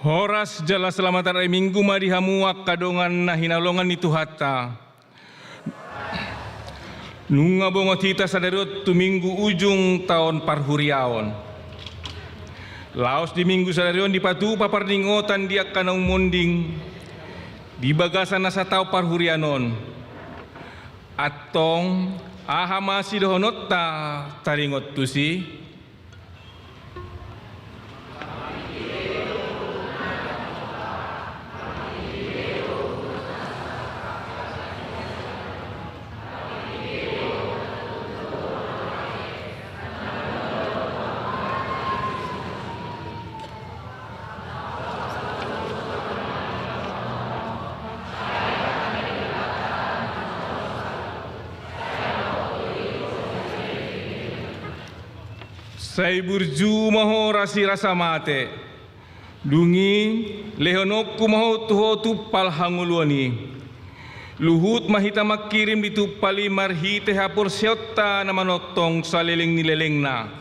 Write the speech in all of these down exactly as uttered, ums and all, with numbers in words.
Horas jala selamat ari Minggu ma di hamu angka dongan na hinaholongan ni Tuhanta. Nunga bongot hita sadari on tu Minggu ujung taon parhuriaon. Laos di Minggu sadari on dipatupa parningotan di angka na umonding di bagasan na sataon parhuriaon on. Antong, aha ma sidohononta taringot tusi? Sai burju ma ho rasi rasa mate. Dung i, lehononku ma ho tu ho tumpal hangoluan i. Luhut ma hita mangkirim di tumpal i marhite haporseaonta na manongtong saleleng ni lelengna.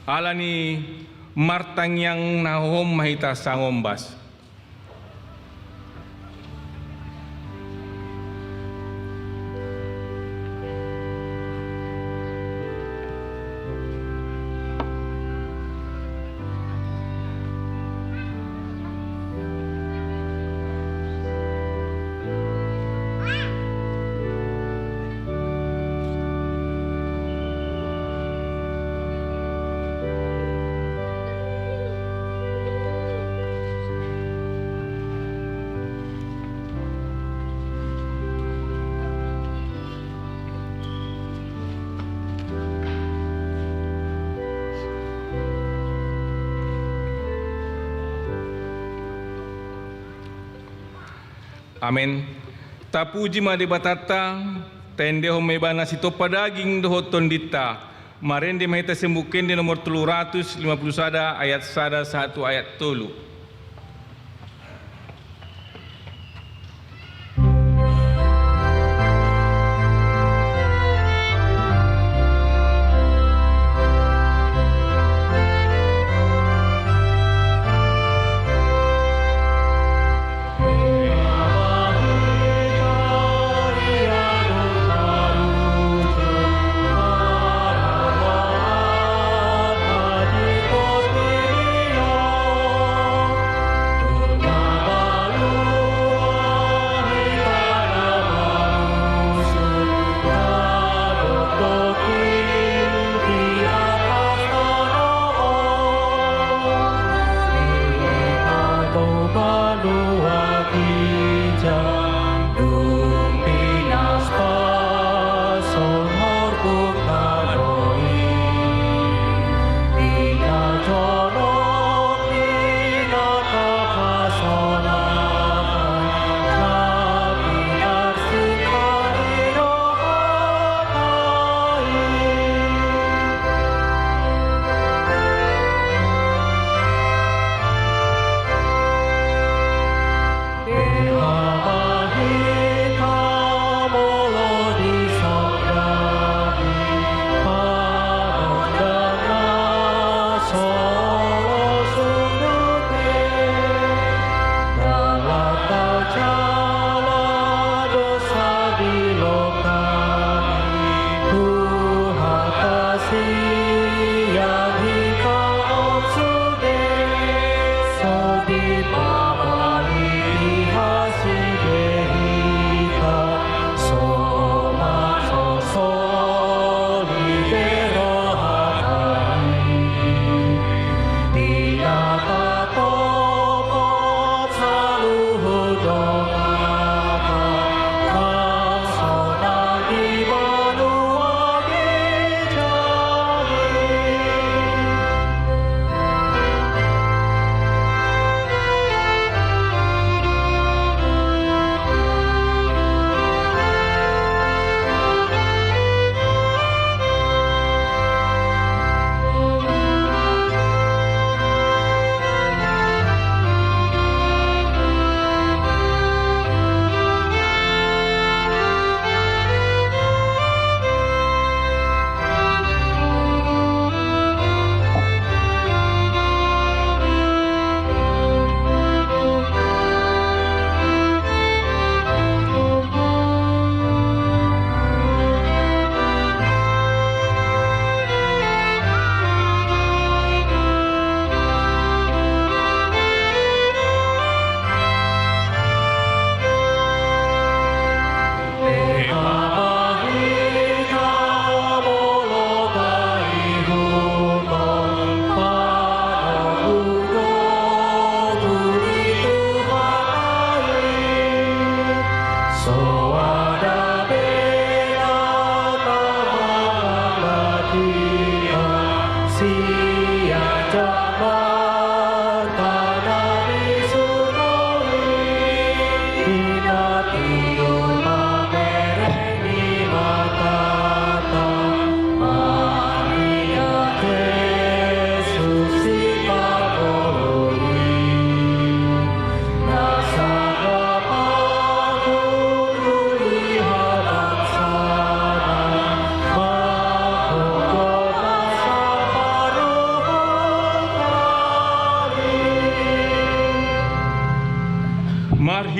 Alani martangiang na hohom ma hita sangombas. Amen. Tapuji ma Debatanta, taendehon ma Ibana sitompa daging dohot tondinta. Marende ma hita sian Buku Ende nomor tolu ratus lima puluh sada, ayat sada sahat tu ayat tolu.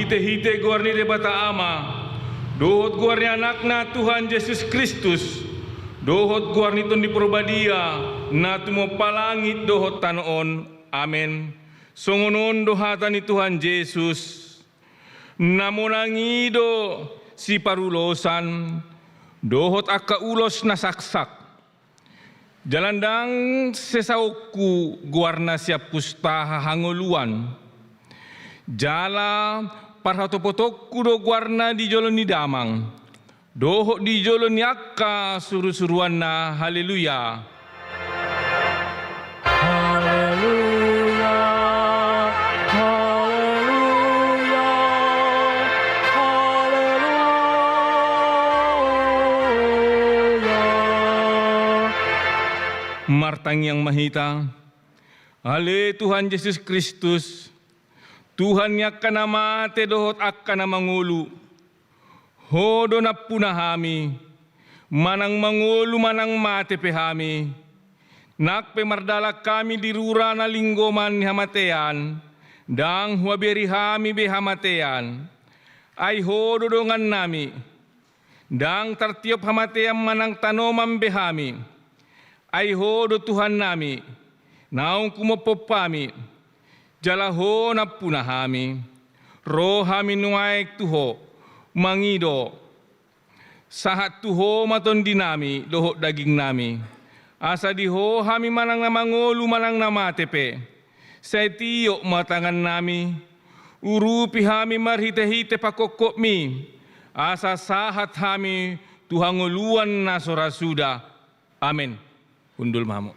Hite-hite goar ni Debata Ama, dohot goar ni Anakna Tuhan Jesus Kristus, dohot goar ni Tondi Porbadia, na tumompa langit dohot tano on. Amen. Songon on do hata ni Tuhan Jesus: Na monang i do siparulosan, dohot angka ulos na saksak. Jala ndang sesaonku goarna sian pustaha hangoluan. Jala parhatopotonku do goarna di jolo ni Damang, dohot di jolo ni angka surusuruanna. Haleluya. Haleluya, haleluya, haleluya. Martangiang ma hita. Ale Tuhan Jesus Kristus, Tuhan ni angka na mate dohot angka na mangolu, Ho do nampuna hami, manang mangolu manang mate pe hami. Nang pe mardalan hami di rura na linggoman ni hamatean, ndang huaberi hami be hamatean. Ai Ho do dongannami. Ndang tartiop hamatean manang tanoman be hami. Ai Ho do Tuhannami, naung humophop hami, jala Ho nampuna hami. Ro hami nuaeng tu Ho, mangido. Sahat tu Ho ma tondinami dohot dagingnami. Asa di Ho hami manang na mangolu manang na mate pe. Sai tiop ma tangannami, urupi hami marhitehite pangkophopmi, asa sahat hami tu hangoluan na so ra suda. Amen. Hundul ma hamu.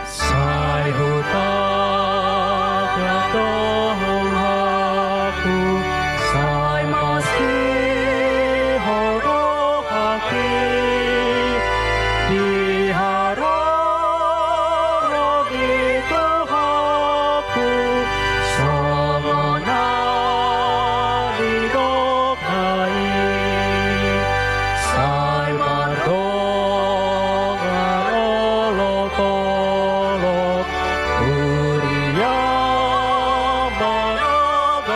Sai hutangihon do rohangku, sai masiho rohangki, di haroro ni Tuhanku, songon na nidok Sai mardongan olopolop, huria managam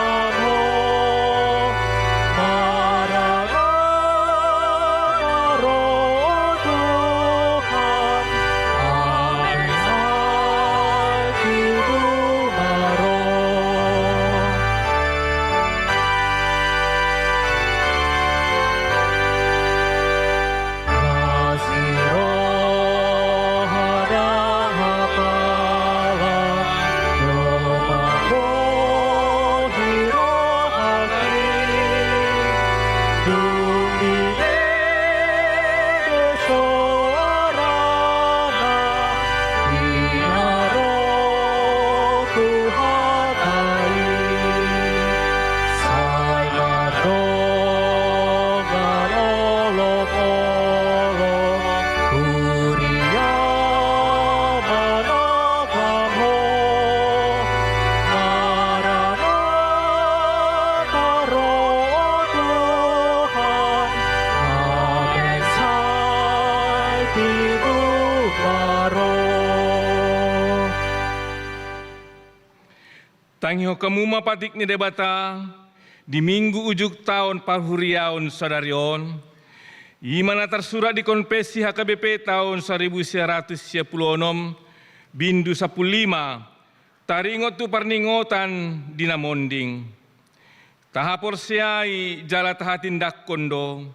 Ho, marana ro Tuhan, amen. Sai tibu ma ro. Tangihon hamu ma patik ni Debata di Minggu ujung taon parhuriaon sadari on. I ma na tarsurat di Konfessi H K B P taon saribu sia ratus sia pulu onom, bindu sampulu lima, taringot tu parningotan di na monding. Tahaporseai jala tahatindanghon do,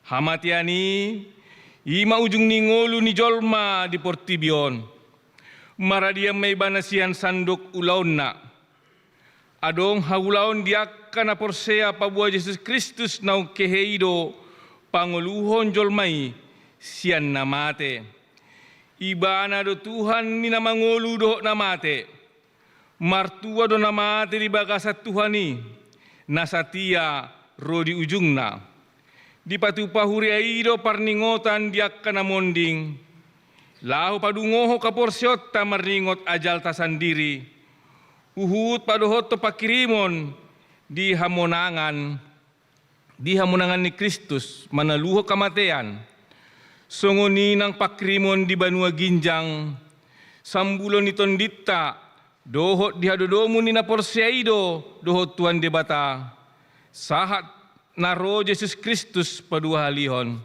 hamatean i, i ma ujung ni ngolu ni jolma di portibi on. Maradian ma ibana sian sandok ulaonna. Adong haulaon di angka na porsea paboa Jesus Kristus naung hehe i do pangoluhon jolma i sian na mate. Ibana do Tuhan ni na mangolu dohot na mate. Martua do na mate di bagasan Tuhan i, na satia ro di ujungna. Dipatupa huria i do parningotan di angka na monding, laho padungohon haporseaonta marningot ajalta sandiri, huhut padohothon pangkirimon di hamonangan, di hamonangan ni Kristus manaluhon hamatean, songon i nang pangkirimon di banua ginjang, sambulo ni tondinta, dohot di hadodomu ni na porsea i do dohot Tuhan Debata, sahat na ro Jesus Kristus paduahalihon.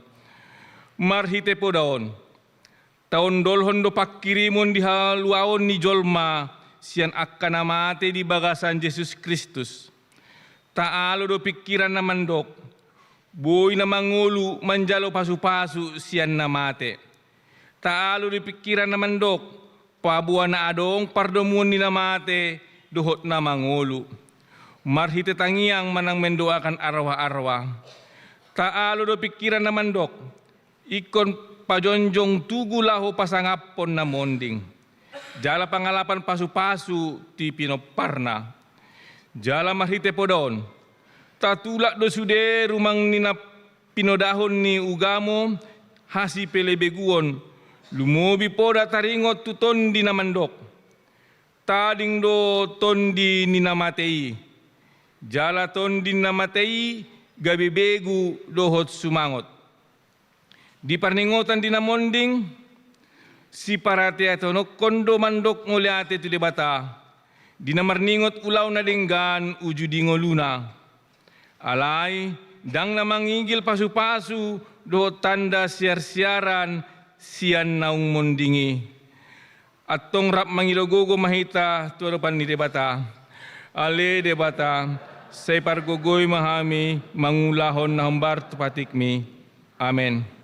Marhite poda on, taondolhon do pangkirimon di haluaon ni jolma sian angka na mate di bagasan Jesus Kristus. Taalo do pingkiran na mandok, boi na mangolu manjalo pasupasu sian na mate. Taalo do pingkiran na mandok, paboa na adong pardomuan ni na mate dohot na mangolu. Marhite tangiang manang mendoakan arwah-arwah. Taalo do pingkiran na mandok, ingkon pajongjong tugu laho pasangaphon na monding, jala pangalapan pasupasu di pinomparna. Jala marhite poda on, tatulak do sude rumang ni na pinodahon ni ugamo hasipelebeguon, lumobi poda taringot tu tondi na mandok, tading do tondi ni na mate i, jala tondi ni na mate i gabe begu dohot sumangot. Di parningotan di na monding, siparateatehononhon do mandok mauliate tu Debata, di na marningot ulaon na denggan uju di ngoluna. Alai, ndang na mangigil pasupasu dohot tanda siarsiaran sian naung monding i. Antong rap mangido gogo ma hita tu adopan ni Debata. Ale Debata, sai pargogoi ma hami mangulahon na hombar tu patikmi. Amen.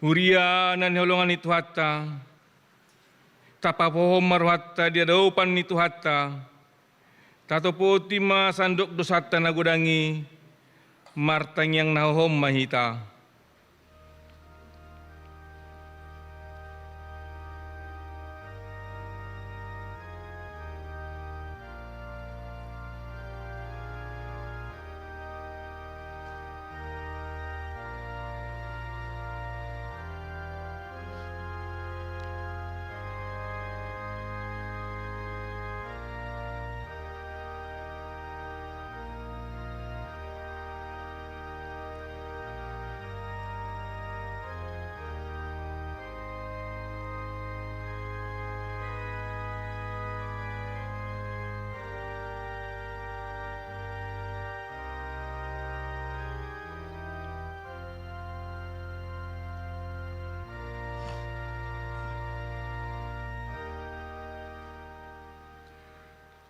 Huria na hinaholongan ni Tuhanta, tapapohom ma rohanta di adopan ni Tuhanta, tatopoti ma sandok dosanta na godang i, martangiang na hohom ma hita.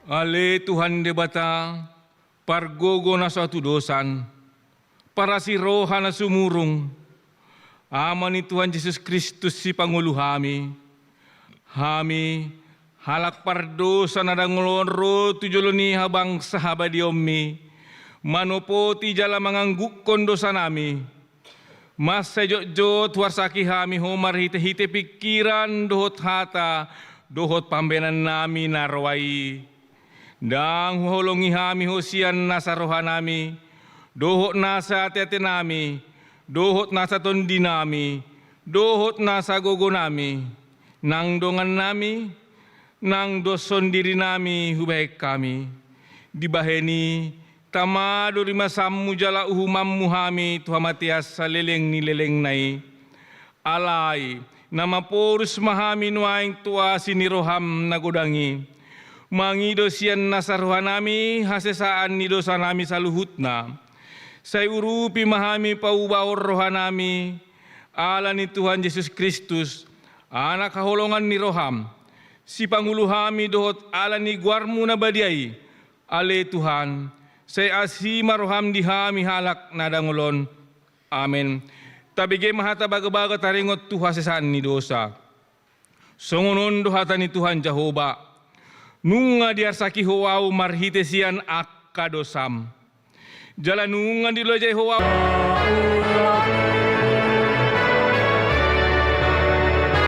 Ale Tuhan Debata, pargogo na so hatudosan, parasi roha na sumurung, Ama ni Tuhan Jesus Kristus sipangolu hami, hami halak pardosa na dangol on ro tu jolo ni habangsa habadiaonmi, manopoti jala manganggukkon dosanami. Mansai jotjot huarsaki hami Ho marhitehite pingkiran dohot hata dohot pambahenannami na roa i. Ndang huhaholongi hami Ho sian nasa rohanami, dohot nasa ateatenami, dohot nasa tondinami, dohot nasa gogonami, nang dongannami, nang dos sondirinami hubahen hami. Dibahen i, tama do rimasanmu jala uhumanmu hami tu hamatean saleleng ni lelengna i. Alai, na maporus ma hami nuaeng tu asi ni roham na godang i. Mangido sian nasa rohanami hasesaan ni dosanami saluhutna. Sai urupi ma hami paubahon rohanami, ala ni Tuhan Jesus Kristus, Anak haholongan ni roham, sipangolu hami dohot ala ni goarmu na badia i, ale Tuhan, sai asi ma roham di hami halak na dangol on. Amen. Tabege ma hata bagabaga taringot tu hasesaan ni dosa. Songon on do hata ni Tuhan Jahowa: Nunga diarsaki Ho ahu marhite sian angka dosam. Jala nunga dilojai Ho ahu